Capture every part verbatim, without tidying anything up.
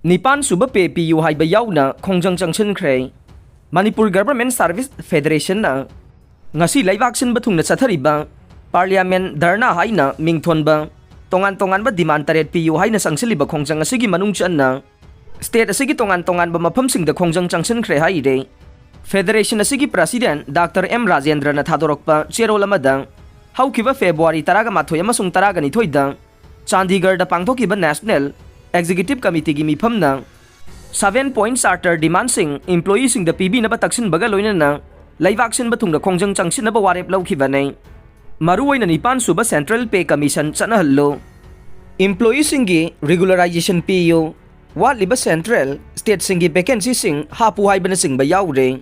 ꯅꯤꯄꯥꯟ ꯁꯨꯕ ꯄꯦ ꯄꯤꯌꯨ ꯍꯥꯏꯕ ꯌꯥꯎꯅ ꯈꯣꯡꯖꯪ ꯆꯪꯁꯤꯟꯈ꯭ꯔꯦ꯫ ꯃꯅꯤꯄꯨꯔ ꯒꯚꯔꯟꯃꯦꯟꯠ ꯁꯥꯔꯚꯤꯁ ꯐꯦꯗꯔꯦꯁꯟꯅ ꯉꯁꯤ ꯂꯩꯕꯥꯛ ꯁꯤꯟꯕ ꯊꯨꯡꯅ ꯆꯠꯊꯔꯤꯕ ꯄꯥꯔꯂꯤꯌꯥꯃꯦꯟꯠ ꯙꯔꯅꯥ ꯍꯥꯏꯅ ꯃꯤꯡꯊꯣꯟꯕ ꯇꯣꯉꯥꯟ ꯇꯣꯉꯥꯟꯕ ꯗꯤꯃꯥꯟ ꯇꯔꯦꯠ ꯄꯤꯌꯨ ꯍꯥꯏꯅ ꯆꯪꯁꯤꯜꯂꯤꯕ ꯈꯣꯡꯖꯪ ꯑꯁꯤꯒꯤ ꯃꯅꯨꯡ ꯆꯟꯅ ꯁ꯭ꯇꯦꯠ ꯑꯁꯤꯒꯤ ꯇꯣꯉꯥꯟ ꯇꯣꯉꯥꯟꯕ ꯃꯐꯝꯁꯤꯡꯗ ꯈꯣꯡꯖꯪ ꯆꯪꯁꯤꯟꯈ꯭ꯔꯦ ꯍꯥꯏꯔꯦ꯫ ꯐꯦꯗꯔꯦꯁꯟ ꯑꯁꯤꯒꯤ ꯄ꯭ꯔꯁꯤꯗꯦꯟꯠ ꯗꯥꯛꯇꯔ ꯑꯦꯝ ꯔꯥꯖꯦꯟꯗ꯭ꯔꯅ ꯊꯥꯗꯣꯔꯛꯄ ꯆꯦꯔꯣꯜ ꯑꯃꯗ, ꯍꯧꯈꯤꯕ ꯐꯦꯕ꯭ꯔꯨꯋꯥꯔꯤ ꯇꯔꯥꯃꯥꯊꯣꯏ ꯑꯃꯁꯨꯡ ꯇꯔꯥꯅꯤꯊꯣꯏꯗ ꯆꯥꯟꯗꯤꯒꯔꯗ ꯄꯥꯡꯊꯣꯛꯈꯤꯕ ꯅꯦꯁꯅꯦꯜ ꯑꯦꯛꯖꯤꯀ꯭ꯌꯨꯇꯤꯚ ꯀꯃꯤꯇꯤꯒꯤ ꯃꯤꯐꯝꯅ ꯁꯚꯦꯟ ꯄꯣꯏꯟꯠ ꯆꯥꯔꯇꯔ ꯗꯤꯃꯥꯟꯁꯤꯡ ꯏꯝꯄ꯭ꯂꯣꯌꯤꯁꯤꯡꯗ ꯄꯤꯕꯤꯅꯕ ꯇꯛꯁꯤꯟꯕꯒ ꯂꯣꯏꯅꯅ ꯂꯩꯕꯥꯛ ꯁꯤꯟꯕ ꯊꯨꯡꯅ ꯈꯣꯡꯖꯪ ꯆꯪꯁꯤꯟꯅꯕ ꯋꯥꯔꯦꯞ ꯂꯧꯈꯤꯕꯅꯤ꯫ ꯃꯔꯨꯑꯣꯏꯅ ꯅꯤꯄꯥꯟ ꯁꯨꯕ ꯁꯦꯟꯇ꯭ꯔꯦꯜ ꯄꯦ ꯀꯃꯤꯁꯟ ꯆꯠꯅꯍꯜꯂꯨ, ꯏꯝꯄ꯭ꯂꯣꯌꯤꯁꯤꯡꯒꯤ ꯔꯤꯒꯨꯂꯔꯥꯏꯖꯦꯁꯟ ꯄꯤꯌꯨ, ꯋꯥꯠꯂꯤꯕ ꯁꯦꯟꯇ꯭ꯔꯦꯜ, ꯁ꯭ꯇꯦꯠꯁꯤꯡꯒꯤ ꯚꯦꯀꯦꯟꯁꯤꯁꯤꯡ ꯍꯥꯞꯄꯨ ꯍꯥꯏꯕꯅꯆꯤꯡꯕ ꯌꯥꯎꯔꯦ꯫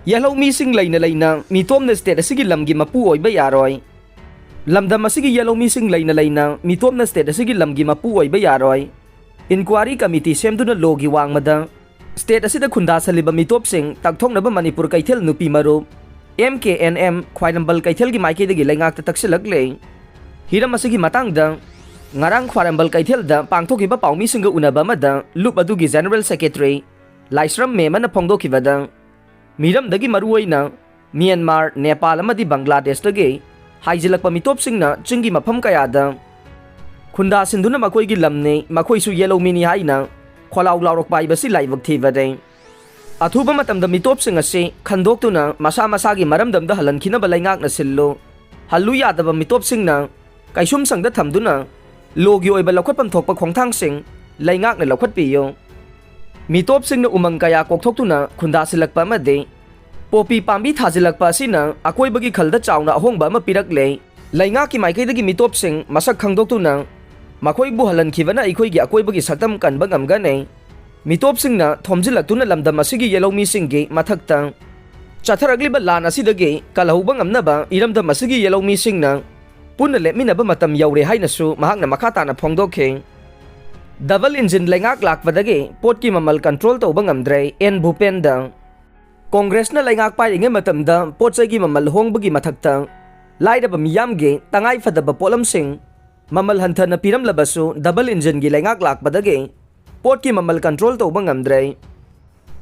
ꯌꯦꯜꯍꯧꯃꯤꯁꯤꯡ ꯂꯩꯅ ꯂꯩꯅ ꯃꯤꯇꯣꯞꯅ ꯁ꯭ꯇꯦꯠ ꯑꯁꯤꯒꯤ ꯂꯝꯒꯤ ꯃꯄꯨ ꯑꯣꯏꯕ ꯌꯥꯔꯣꯏ꯫ ꯂꯝꯗꯝ ꯑꯁꯤꯒꯤ ꯌꯦꯜꯍꯧꯃꯤꯁꯤꯡ ꯂꯩꯅ ꯂꯩꯅ ꯃꯤꯇꯣꯞꯅ ꯁ꯭ꯇꯦꯠ ꯑꯁꯤꯒꯤ ꯂꯝꯒꯤ ꯃꯄꯨ ꯑꯣꯏꯕ ꯌꯥꯔꯣꯏ꯫ ꯏꯟꯀ꯭ꯋꯥꯔꯤ ꯀꯃꯤꯇꯤ ꯁꯦꯝꯗꯨꯅ ꯂꯣꯒꯤ ꯋꯥꯡꯃꯗ ꯁ꯭ꯇꯦꯠ ꯑꯁꯤꯗ ꯈꯨꯟꯗꯥꯁꯜꯂꯤꯕ ꯃꯤꯇꯣꯞꯁꯤꯡ ꯇꯛꯊꯣꯛꯅꯕ ꯃꯅꯤꯄꯨꯔ ꯀꯩꯊꯦꯜ ꯅꯨꯄꯤ ꯃꯔꯨꯞ, ꯑꯦꯝ ꯀꯦ ꯑꯦꯟ ꯑꯦꯝ, ꯈ꯭ꯋꯥꯏꯔꯝꯕꯟ ꯀꯩꯊꯦꯜꯒꯤ ꯃꯥꯏꯀꯩꯗꯒꯤ ꯂꯩꯉꯥꯛꯇ ꯇꯛꯁꯤꯜꯂꯛꯂꯦ꯫ ꯍꯤꯔꯝ ꯑꯁꯤꯒꯤ ꯃꯇꯥꯡꯗ ꯉꯔꯥꯡ ꯈ꯭ꯋꯥꯏꯔꯝꯕꯟ ꯀꯩꯊꯦꯜꯗ ꯄꯥꯡꯊꯣꯛꯈꯤꯕ ꯄꯥꯎꯃꯤꯁꯤꯡꯒ ꯎꯅꯕ ꯑꯃꯗ ꯂꯨꯞ ꯑꯗꯨꯒꯤ ꯖꯦꯅꯔꯦꯜ ꯁꯦꯀ꯭ꯔꯦꯇꯔꯤ ꯂꯥꯏꯁ꯭ꯔꯝ ꯃꯦꯃꯟꯅ ꯐꯣꯡꯗꯣꯛꯈꯤꯕꯗ, ꯃꯤꯔꯝꯗꯒꯤ ꯃꯔꯨꯑꯣꯏꯅ ꯃ꯭ꯌꯥꯟꯃꯥꯔ, ꯅꯦꯄꯥꯜ ꯑꯃꯗꯤ ꯕꯪꯒ꯭ꯂꯥꯗꯦꯁꯇꯒꯤ ꯍꯥꯏꯖꯤꯜꯂꯛꯄ ꯃꯤꯇꯣꯞꯁꯤꯡꯅ ꯆꯤꯡꯒꯤ ꯃꯐꯝ ꯀꯌꯥꯗ ꯈꯨꯟꯗꯥꯁꯤꯟꯗꯨꯅ ꯃꯈꯣꯏꯒꯤ ꯂꯝꯅꯤ, ꯃꯈꯣꯏꯁꯨ ꯌꯦꯜꯍꯧꯃꯤꯅꯤ ꯍꯥꯏꯅ ꯈꯣꯜꯂꯥꯎ ꯂꯥꯎꯔꯛꯄ ꯍꯥꯏꯕꯁꯤ ꯂꯥꯏꯕꯛ ꯊꯤꯕꯅꯤ꯫ ꯑꯊꯨꯕ ꯃꯇꯝꯗ ꯃꯤꯇꯣꯞꯁꯤꯡ ꯑꯁꯤ ꯈꯟꯗꯣꯛꯇꯨꯅ ꯃꯁꯥ ꯃꯁꯥꯒꯤ ꯃꯔꯝꯗꯝꯗ ꯍꯜꯍꯟꯈꯤꯅꯕ ꯂꯩꯉꯥꯛꯅ ꯁꯤꯜꯂꯨ꯫ ꯍꯜꯂꯨ ꯌꯥꯗꯕ ꯃꯤꯇꯣꯞꯁꯤꯡꯅ ꯀꯩꯁꯨꯝꯁꯪꯗ ꯊꯝꯗꯨꯅ ꯂꯣꯒꯤ ꯑꯣꯏꯕ ꯂꯧꯈꯠꯐꯝ ꯊꯣꯛꯄ ꯈꯣꯡꯊꯥꯡꯁꯤꯡ ꯂꯩꯉꯥꯛꯅ ꯂꯧꯈꯠꯄꯤꯌꯨ꯫ ꯃꯤꯇꯣꯞꯁꯤꯡꯅ ꯎꯃꯪ ꯀꯌꯥ ꯀꯣꯛꯊꯣꯛꯇꯨꯅ ꯈꯨꯟꯗꯥꯁꯤꯜꯂꯛꯄ ꯑꯃꯗꯤ ꯄꯣꯄꯤ ꯄꯥꯝꯕꯤ ꯊꯥꯖꯤꯜꯂꯛꯄ ꯑꯁꯤꯅ ꯑꯀꯣꯏꯕꯒꯤ ꯈꯜꯗ ꯆꯥꯎꯅ ꯑꯍꯣꯡꯕ ꯑꯃ ꯄꯤꯔꯛꯂꯦ꯫ ꯂꯩꯉꯥꯛꯀꯤ ꯃꯥꯏꯀꯩꯗꯒꯤ ꯃꯤꯇꯣꯞꯁꯤꯡ ꯃꯁꯛ ꯈꯪꯗꯣꯛꯇꯨꯅ ꯃꯈꯣꯏꯕꯨ ꯍꯜꯍꯟꯈꯤꯕꯅ ꯑꯩꯈꯣꯏꯒꯤ ꯑꯀꯣꯏꯕꯒꯤ ꯁꯛꯇꯝ ꯀꯟꯕ ꯉꯝꯒꯅꯤ꯫ ꯃꯤꯇꯣꯞꯁꯤꯡꯅ ꯊꯣꯝꯖꯤꯜꯂꯛꯇꯨꯅ ꯂꯝꯗꯝ ꯑꯁꯤꯒꯤ ꯌꯦꯜꯍꯧꯃꯤꯁꯤꯡꯒꯤ ꯃꯊꯛꯇ ꯆꯠꯊꯔꯛꯂꯤꯕ ꯂꯥꯟ ꯑꯁꯤꯗꯒꯤ ꯀꯜꯍꯧꯕ ꯉꯝꯅꯕ ꯏꯔꯝꯗꯝ ꯑꯁꯤꯒꯤ ꯌꯦꯜꯍꯧꯃꯤꯁꯤꯡꯅ ꯄꯨꯟꯅ ꯂꯦꯞꯃꯤꯟꯅꯕ ꯃꯇꯝ ꯌꯧꯔꯦ ꯍꯥꯏꯅꯁꯨ ꯃꯍꯥꯛꯅ ꯃꯈꯥ ꯇꯥꯅ ꯐꯣꯡꯗꯣꯛꯈꯤ꯫ ꯗꯕꯜ ꯏꯟꯖꯤꯟ ꯂꯩꯉꯥꯛ ꯂꯥꯛꯄꯗꯒꯤ ꯄꯣꯠꯀꯤ ꯃꯃꯜ ꯀꯟꯇ꯭ꯔꯣꯜ ꯇꯧꯕ ꯉꯝꯗ꯭ꯔꯦ, ꯑꯦꯟ ꯚꯨꯄꯦꯟꯗ꯫ ꯀꯣꯡꯒ꯭ꯔꯦꯁꯅ ꯂꯩꯉꯥꯛ ꯄꯥꯏꯔꯤꯉꯩ ꯃꯇꯝꯗ ꯄꯣꯠ ꯆꯩꯒꯤ ꯃꯃꯜ ꯍꯣꯡꯕꯒꯤ ꯃꯊꯛꯇ ꯂꯥꯏꯔꯕ ꯃꯤꯌꯥꯝꯒꯤ ꯇꯉꯥꯏ ꯐꯗꯕ ꯄꯣꯠꯂꯝꯁꯤꯡ ꯃꯃꯜ ꯍꯟꯊꯅ ꯄꯤꯔꯝꯂꯕꯁꯨ, ꯗꯕꯜ ꯏꯟꯖꯤꯟꯒꯤ ꯂꯩꯉꯥꯛ ꯂꯥꯛꯄꯗꯒꯤ ꯄꯣꯠꯀꯤ ꯃꯃꯜ ꯀꯟꯇ꯭ꯔꯣꯜ ꯇꯧꯕ ꯉꯝꯗ꯭ꯔꯦ꯫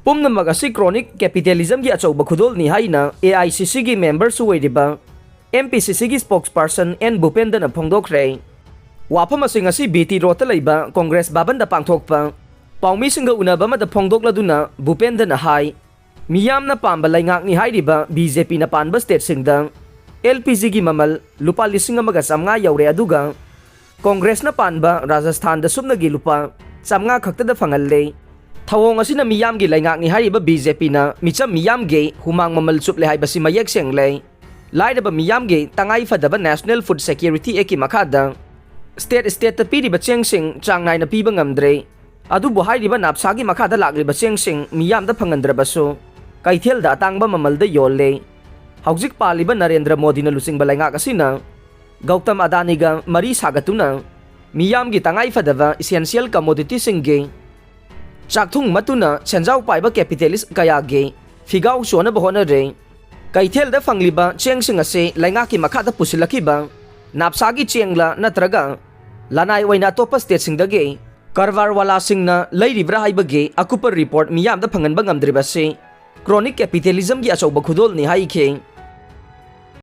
ꯄꯨꯝꯅꯃꯛ ꯑꯁꯤ ꯀ꯭ꯔꯣꯅꯤꯛ ꯀꯦꯄꯤꯇꯦꯂꯤꯖꯝꯒꯤ ꯑꯆꯧꯕ ꯈꯨꯗꯣꯜꯅꯤ ꯍꯥꯏꯅ ꯑꯦ ꯑꯥꯏ ꯁꯤ ꯁꯤꯒꯤ ꯃꯦꯝꯕꯔꯁꯨ ꯑꯣꯏꯔꯤꯕ ꯑꯦꯝ ꯄꯤ ꯁꯤ ꯁꯤꯒꯤ ꯁ꯭ꯄꯣꯛꯁꯄꯔꯁꯟ ꯑꯦꯟ ꯚꯨꯄꯦꯟꯗꯅ ꯐꯣꯡꯗꯣꯛꯈ꯭ꯔꯦ꯫ ꯋꯥꯐꯝ ꯑꯁꯤ ꯉꯁꯤ ꯕꯤ ꯇꯤ ꯔꯣꯗꯇ ꯂꯩꯕ ꯀꯣꯡꯒ꯭ꯔꯦꯁ ꯚꯕꯟꯗ ꯄꯥꯡꯊꯣꯛꯄ ꯄꯥꯎꯃꯤꯁꯤꯡꯒ ꯎꯅꯕ ꯑꯃꯗ ꯐꯣꯡꯗꯣꯛꯂꯗꯨꯅ ꯚꯨꯄꯦꯟꯗꯅ ꯍꯥꯏ, ꯃꯤꯌꯥꯝꯅ ꯄꯥꯝꯕ ꯂꯩꯉꯥꯛꯅꯤ ꯍꯥꯏꯔꯤꯕ ꯕꯤ ꯖꯦ ꯄꯤꯅ ꯄꯥꯟꯕ ꯁ꯭ꯇꯦꯠꯁꯤꯡꯗ ꯑꯦꯜ ꯄꯤ ꯖꯤꯒꯤ ꯃꯃꯜ ꯂꯨꯄꯥ ꯂꯤꯁꯤꯡ ꯑꯃꯒ ꯆꯥꯝꯃꯉꯥ ꯌꯧꯔꯦ, ꯑꯗꯨꯒ ꯀꯣꯡꯒ꯭ꯔꯦꯁꯅ ꯄꯥꯟꯕ ꯔꯥꯖꯁꯊꯥꯟꯗ ꯁꯨꯞꯅꯒꯤ ꯂꯨꯄꯥ ꯆꯥꯝꯃꯉꯥ ꯈꯛꯇꯗ ꯐꯪꯍꯜꯂꯦ꯫ ꯊꯧꯑꯣꯡ ꯑꯁꯤꯅ ꯃꯤꯌꯥꯝꯒꯤ ꯂꯩꯉꯥꯛꯅꯤ ꯍꯥꯏꯔꯤꯕ ꯕꯤ ꯖꯦ ꯄꯤꯅ ꯃꯤꯆꯝ ꯃꯤꯌꯥꯝꯒꯤ ꯍꯨꯃꯥꯡ ꯃꯃꯜ ꯆꯨꯞꯂꯦ ꯍꯥꯏꯕꯁꯤ ꯃꯌꯦꯛ ꯁꯦꯡꯂꯦ꯫ ꯂꯥꯏꯔꯕ ꯃꯤꯌꯥꯝꯒꯤ ꯇꯉꯥꯏ ꯐꯗꯕ ꯅꯦꯁꯅꯦꯜ ꯐꯨꯗ ꯁꯦꯀ꯭ꯌꯨꯔꯤꯇꯤ ꯑꯦꯛꯀꯤ ꯃꯈꯥꯗ ꯁ꯭ꯇꯦꯠ ꯁ꯭ꯇꯦꯠꯇ ꯄꯤꯔꯤꯕ ꯆꯦꯡꯁꯤꯡ ꯆꯥꯡ ꯅꯥꯏꯅ ꯄꯤꯕ ꯉꯝꯗ꯭ꯔꯦ꯫ ꯑꯗꯨꯕꯨ ꯍꯥꯏꯔꯤꯕ ꯅꯥꯞꯁꯥꯒꯤ ꯃꯈꯥꯗ ꯂꯥꯛꯂꯤꯕ ꯆꯦꯡꯁꯤꯡ ꯃꯤꯌꯥꯝꯗ ꯐꯪꯍꯟꯗ꯭ꯔꯕꯁꯨ, ꯀꯩꯊꯦꯜꯗ ꯑꯇꯥꯡꯕ ꯃꯃꯜꯗ ꯌꯣꯜꯂꯦ꯫ ꯍꯧꯖꯤꯛ ꯄꯥꯜꯂꯤꯕ ꯅꯔꯦꯟꯗ꯭ꯔ ꯃꯣꯗꯤꯅ ꯂꯨꯆꯤꯡꯕ ꯂꯩꯉꯥꯛ ꯑꯁꯤꯅ ꯒꯧꯇꯝ ꯑꯗꯥꯅꯤꯒ ꯃꯔꯤ ꯁꯥꯒꯠꯇꯨꯅ ꯃꯤꯌꯥꯝꯒꯤ ꯇꯉꯥꯏ ꯐꯗꯕ ꯏꯁꯦꯟꯁꯤꯌꯦꯜ ꯀꯃꯣꯗꯤꯇꯤꯁꯤꯡꯒꯤ ꯆꯥꯛꯊꯨꯡ ꯃꯠꯇꯨꯅ ꯁꯦꯟꯖꯥꯎ ꯄꯥꯏꯕ ꯀꯦꯄꯤꯇꯦꯂꯤꯁ ꯀꯌꯥꯒꯤ ꯐꯤꯒꯥꯎ ꯆꯣꯟꯅꯕ ꯍꯣꯠꯅꯔꯦ꯫ ꯀꯩꯊꯦꯜꯗ ꯐꯪꯂꯤꯕ ꯆꯦꯡꯁꯤꯡ ꯑꯁꯤ ꯂꯩꯉꯥꯛꯀꯤ ꯃꯈꯥꯗ ꯄꯨꯁꯤꯜꯂꯛꯈꯤꯕ ꯅꯥꯞꯁꯥꯒꯤ ꯆꯦꯡꯂ ꯅꯠꯇ꯭ꯔꯒ ꯂꯅꯥꯏ ꯑꯣꯏꯅ ꯑꯇꯣꯞꯄ ꯁ꯭ꯇꯦꯠꯁꯤꯡꯗꯒꯤ ꯀꯔꯕꯥꯔꯋꯥꯂꯥꯁꯤꯡꯅ ꯂꯩꯔꯤꯕ꯭ꯔꯥ ꯍꯥꯏꯕꯒꯤ ꯑꯀꯨꯞꯄ ꯔꯤꯄꯣꯔꯠ ꯃꯤꯌꯥꯝꯗ ꯐꯪꯍꯟꯕ ꯉꯝꯗ꯭ꯔꯤꯕꯁꯤ ꯀ꯭ꯔꯣꯅꯤꯛ ꯀꯦꯄꯤꯇꯦꯂꯤꯖꯝꯒꯤ ꯑꯆꯧꯕ ꯈꯨꯗꯣꯜꯅꯤ ꯍꯥꯏꯈꯤ꯫